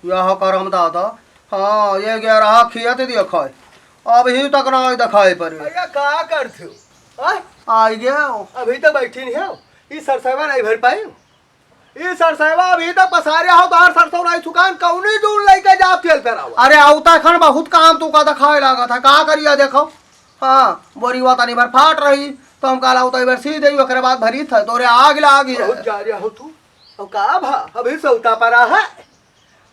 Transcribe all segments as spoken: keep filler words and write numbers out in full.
यह करम दादा, हाँ, ये गया रहा खियत देखै, अबहीं तक नाहीं देखाई परे। भैया, का करत हो? आय? आइ गयो। अभी तो बैठी नहीं हो, ई सरसैवा नहीं भर पाई। ई सरसैवा अभी तक पसारे हो, तोहार सरसों नहीं सुखान, कौनी जून लइके जा तेल पेरावा। अरे, आउता खन बहुत काम तू का देखाए लागत है, का करिया देखो। हाँ, बोरिवा तनी भर फाट रही, तो हम कहला उतई भर सी देई, ओकरे बाद भरी था, तोरे आग लागी है। बहुत जा रहा हो तू। अब का भा, अभी सौता परा है।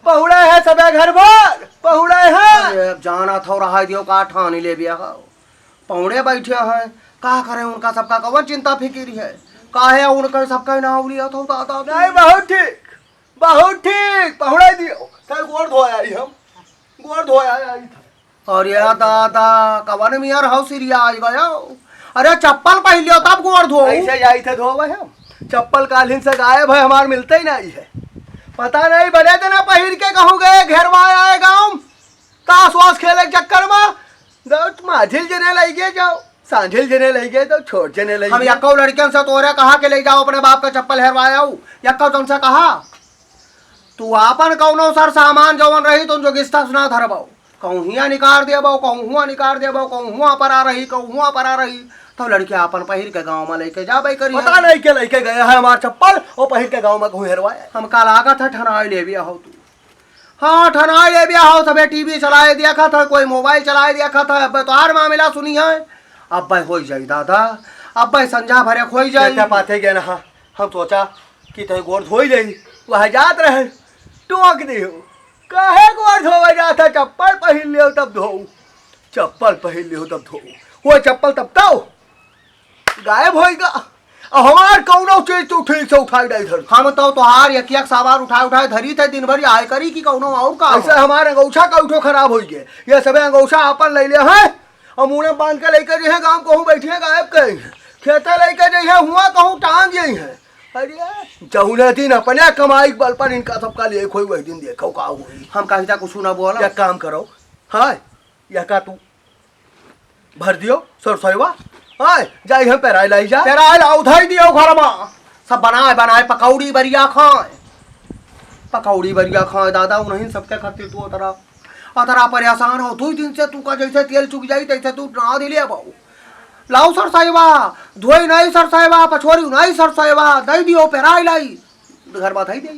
पहुड़े है सबे घर भर, पहुड़े है। अरे, अब जाना था रहा दियो का ठानी ले बिया हो। पहुड़े बैठे हैं, का करे उनका सबका कवन चिंता फिकिर है? काहे उनका सबका नाव लिया था दादा? नहीं, बहुत ठीक, बहुत ठीक, पहुड़े दियो। कल गोड़ धोया आई हम, गोड़ धोया आई था। अरे दादा, कवन मियर हौ सिरिया आइ गयो। अरे चप्पल पहिर लियो तब गोड़ धो। ऐसे जाई थे धोवे हम। चप्पल काल्हिन से गायब है, हमार मिलते ही नहीं है। पता नहीं बड़े दिन पहिर के कहूँ गए घेरवा आए गाँव। ताश वाश खेले के चक्कर में दौत माझिल जने लइगे जाओ, सांझिल जने लइगे जाओ, छोट जने लइगे। हम यक्को लड़कियन से तोरे कहा के ले जाओ अपने बाप का चप्पल हेरवाया हूँ, यक्को जन से कहा। तू आपन कौनो सर सामान जवन रही, तुम जो गिस्ता सुना धरबो, कहूँ हियाँ निकार देबो, कहूँ हुआँ निकार देबो, कहूँ हुआँ परा रही, कहूँ हुआँ परा रही, तो लड़के आपन पहिर के गाँव में लइके जाबे करी। पता नहीं के लइके गया है हमार चप्पल, वो पहिर के गाँव में कहूँ हेरवाए। हमका लागत है ठनाई लेबे हो तू। हाँ, ठनाई लेबे हो, सबे टीवी चलाए देखत है, कोई मोबाइल चलाए देखत है। अब्बे तोहार मामला सुनी है, अब्बे होई जाई दादा, अब्बे संझा भरे होई जाई। कहते पाते गए ना, हम सोचा कि तहीं गोड़ धोई लेई, वह जात रहे, टोक दियो। काहे गोड़ धोवे जात है? चप्पल पहिर लियो तब धोऊ, चप्पल पहिर लियो तब धोऊ। वो चप्पल तब तो गायब होइगा। अब हमार कौनो चीज तू ठीक से उठाई नहीं धर। हम तो तोहार एक एक सामान उठाए उठाए धरी थे दिन भर, आए करी कि कौनो और का ऐसे हो? हमार अंगौछा का उठो खराब होई गए, ये सबे अंगौछा आपन ले ले हैं। और मुड़े बांध के लेके जइहे गाँव कहूँ बैठिए गायब कहीं, खेते लेके जइहे हुआ कहूँ टांग जइहे। अरे जौने दिन अपने कमाई के बल पर इनका सबका लिए खोई वही दिन देखो का हुई। हम कहीं था कुछ ना बोला। एक काम करो, हाँ, या का तू भर दियो सरसोईवा, हाँ, जाई हम पेराई लाई जा। पेराई ला उधाई दियो घर में, सब बनाए बनाए पकौड़ी बरिया खाए, पकौड़ी बरिया खाए दादा, उन्हीं सबके खातिर तू उतरा। अतरा परेशान हो, दुई दिन से तू का जैसे तेल चुक जाई, तैसे तू ना दिले अब। लाऊ सरसैवा, धोई नहीं सरसैवा, पछोरी नहीं सरसैवा, दई दियो पेराई लाई, घर बात है दे।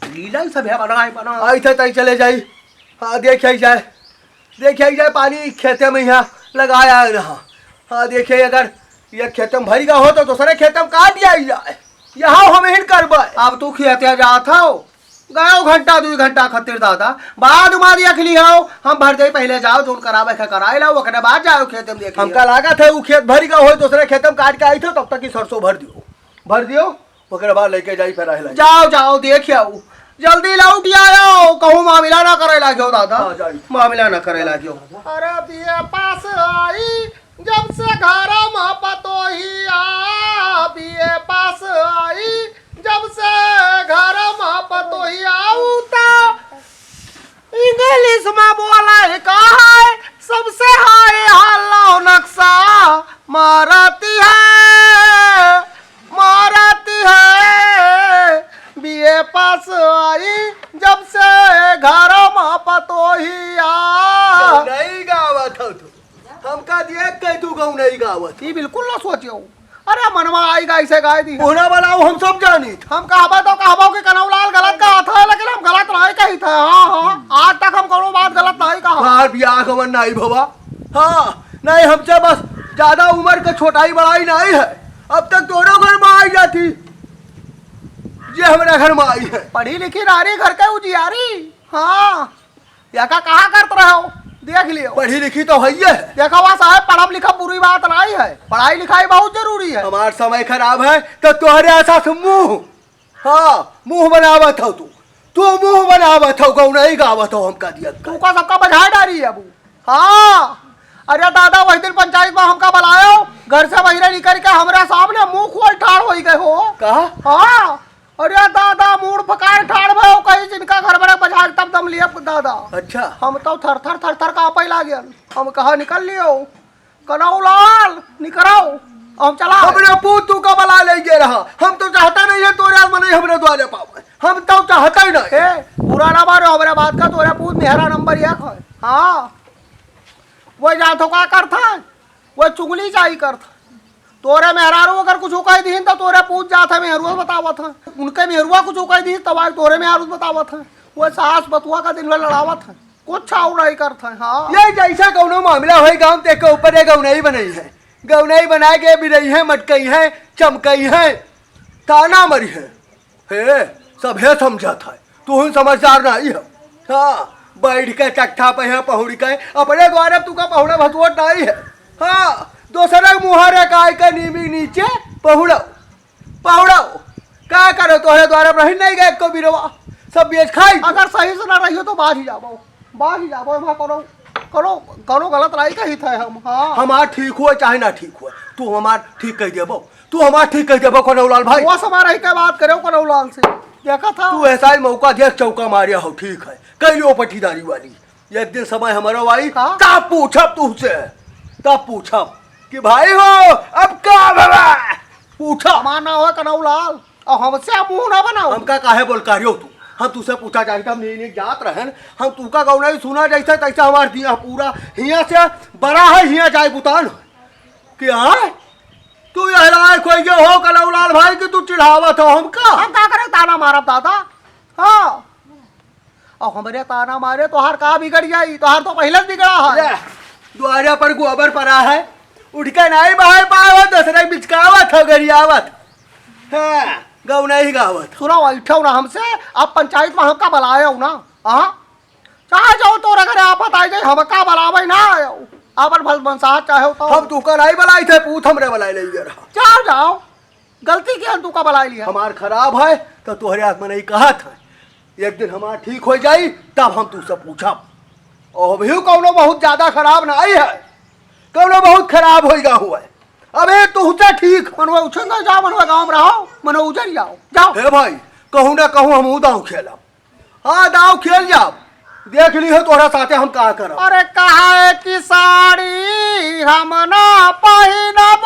लीला ही सब है, बनाए, बनाए। आई थे, तई चले जाई। हाँ, देख आई जाए, देख आई जाए, पानी खेते में यहाँ लगाया है ना। हाँ, देखिए, अगर ये खेते में भरी का हो, तो दूसरे खेते में काट दिया ही जाए। यहाँ हम हिन करबे। अब तू खेते जात हो, गयो घंटा, दुई घंटा खातिर दादा, बाद में देख ली हो, हम भर जाई, पहले जाओ, जोन करावे के कराए लाओ, ओकरे बाद जाओ खेते में देख लियो। हमका लागत है, वो खेत भरी का हो, दूसरे खेते में काट के आई थे, तब तक ही सरसों भर दियो, भर दियो, ओकरे बाद लेके जाई, फिर आए लाई। जाओ, जाओ, देख आओ, जल्दी लौट आयो, कहूँ मामला ना करे लाग्यो दादा, हाँ, जाई। मामला ना करे लाग्यो। अरे बीए पास आई, जब से घर में पतोहिया, बीए पास आई, जब से घर में पतोहिया, ऊ त इंग्लिश में बोला है, कहा है, सबसे हाय हेलो नक्शा मारती है, मारती है। बीए पास आई, जब से घर में पतोहिया। नहीं गावत हो तू। हमका देख के तू गौ नहीं गावत। ई बिल्कुल ना सोचियो। अरे मनवा आइगा, ऐसे गाय दी। ओहना वाला हम सब जानी। हम कहबो तो कहबो कि कनौलाल गलत कहत है, लेकिन हम गलत नहीं कही थे। हाँ, हाँ, आज तक हम कोनो बात गलत नहीं कहा। बार बियाह गवन नहीं भवा। हाँ, नहीं, हमसे बस ज्यादा उम्र के छोटाई बड़ाई नहीं है। अब तक तोरो घर में आई जाती, जे हमरा घर में आई है। पढ़ी लिखी नारी घर के उजियारी। हाँ। या का कहा करत रहो? देख लियो। पढ़ी लिखी तो हइये है। देखो, वह साहब, पढ़ब लिखब बुरी बात नहीं है, पढ़ाई लिखाई बहुत जरूरी है। हमार समय खराब है, तो तोहरे ऐसा से मुंह, हाँ, मुंह बनावत हो तू, तू मुंह बनावत हो, गौ नहीं गावत हो, हमका दिया तू का सबका बझा डारी है अब। हाँ, अरे दादा, वही दिन पंचायत में हमका बुलायो, घर से बहिरे निकल के हमरा सामने मुंह खोल ठाड़ होई गए हो। कहा? हाँ, अरे दादा, मूड़ फकाए ठाड़ भयो, कहीं जिनका घर बड़े बजाग तब दम लिया दादा। अच्छा। हम तो थर थर थर थर कांपे लागेन। हम कहा निकल लियो, कनौलाल निकरो। हम चला। हमरे पूत तू का बलाए लइ गे रहा। हम तो चाहता नहीं है तोरे आदमी नहीं हमरे द्वारे पावे। हम तो चाहता ही नहीं। ए, बुरा ना मानो हमरे बात का, तोरे पूत मेहरा नंबर एक है। हाँ। वो जान तो का करता है? वो चुगली चाही करता। तोरे मेहरारू अगर कुछ कह दीहिन तो तोरे पूत जात है मेहरुआ बतावत है। उनके मेहरुआ कुछ कह दीहिन तब आज तोरे मेहरारू बतावत है। वो सास बतुआ का दिन भर लड़ावत है। कुछ और नहीं करत है। हाँ। ये जैसे कौनो मामला होई गाँव ते के ऊपर ये गौनई बनई है। गौनई बना के बिरई है, मटकई है, चमकई है, ताना मरी है। हे, सभे समझत है, तू ही समझदार नहीं है। हाँ, बैठ के तख्ता पे है पहुड़ के, अपने द्वारे तू का पहुड़ा भतुअट नहीं है। हाँ, दूसरे मुहारे का आय के नीमी नीचे पहुड़ो, पहुड़ो। का करो, तोहरे द्वारे रही नहीं गए को बिरवा, सब बेच खाई। अगर सही से ना रहियो तो बाज ही जाबो, बाज ही जाबो, वहाँ करो, करो, करो गलत राई कही थे हम। हाँ। हमार ठीक हुए चाहे ना ठीक हुए, तू हमार ठीक कह देबो। तू हमार ठीक कह देबो कनौलाल भाई। वो समार रही के बात करे कनौलाल से। देखा था। तू ऐसा ही मौका देख चौका मारिया हो, ठीक है, कह लियो पटीदारी वाली। एक दिन समय हमारा आई, का? तब पूछब तुझसे, तब पूछब कि भाई हो, अब का भवा? पूछब। हमार नाव है कनौलाल, और हमसे आप मुंह ना बनाओ। हमका काहे बोल करियो तू? हम तुझसे पूछा चाहिए, हम नहीं, नहीं जात रहन, हम तू का गौना ही सुना जैसे तैसे हमार दिया पूरा हिया से बड़ा है, हिया जाए बुतान है। कि आय? तू यह लायक हो गयो हो कलौलाल भाई कि तू चिढ़ावत हो हमका? हम का करे ताना मारब दादा? हाँ। और हमरे ताना मारे तोहार का बिगड़ जाई? तोहार तो पहले से बिगड़ा है। ले, द्वारे पर गोबर पड़ा है, उठ के नहीं बहाय पाए हो, दूसरे बिचकावत हो, गरियावत। हाँ, गौ नहीं गावत। सुनो, ऐठो ना हमसे, अब पंचायत में हमका बुलाए हो ना, हाँ? चाहे जाओ तोरे घरे आफत आ जाए, हमका बुलावे ना आयो। आपन भल मनसाहत चाहे हो तो। हम तुका नहीं बुलाई थे, पूत हमरे बुलाई ले रहा। जाओ, जाओ। गलती के हम तुका बुलाई लिया। हमार खराब है, तो तोहरे आत्मा नहीं कहत है। एक दिन हमार ठीक हो जाई, तब हम तुझसे पूछब। और अभी कौनो बहुत ज्यादा खराब नहीं है, कौनो बहुत खराब हो गया हुआ है। अबे तुझसे ठीक। मनवा उछल ना जाओ, मनवा गाँव में रहो, मनवा उजर जाओ, जाओ। हे भाई, कहूँ ना कहूँ हम दाव खेलब। हाँ, दाव खेल जाब। देख ली हो तोहरा साथे हम का करब। अरे काहे कि साड़ी हम ना पहिनब,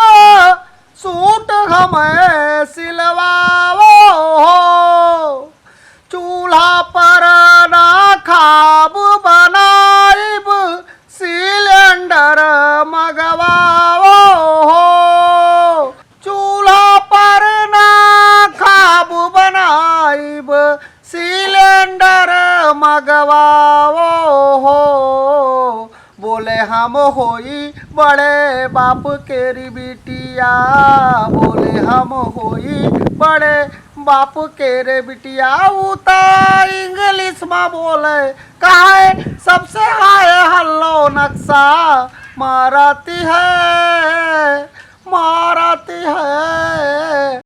सूट हमें सिलवावो हो। चूल्हा पर ना खाब बनाइब, सिलेंडर मगवावो हो। चूल्हा पर ना खाब बनाइब, सिलेंडर मगवावो हो। बोले हम होई बड़े बाप के री बिटिया, बोले हम होई बड़े बाप के रे बिटिया। ऊ त इंग्लिश में बोले, काहे सबसे हाय हल्लो नक्शा मारती है, मारती है।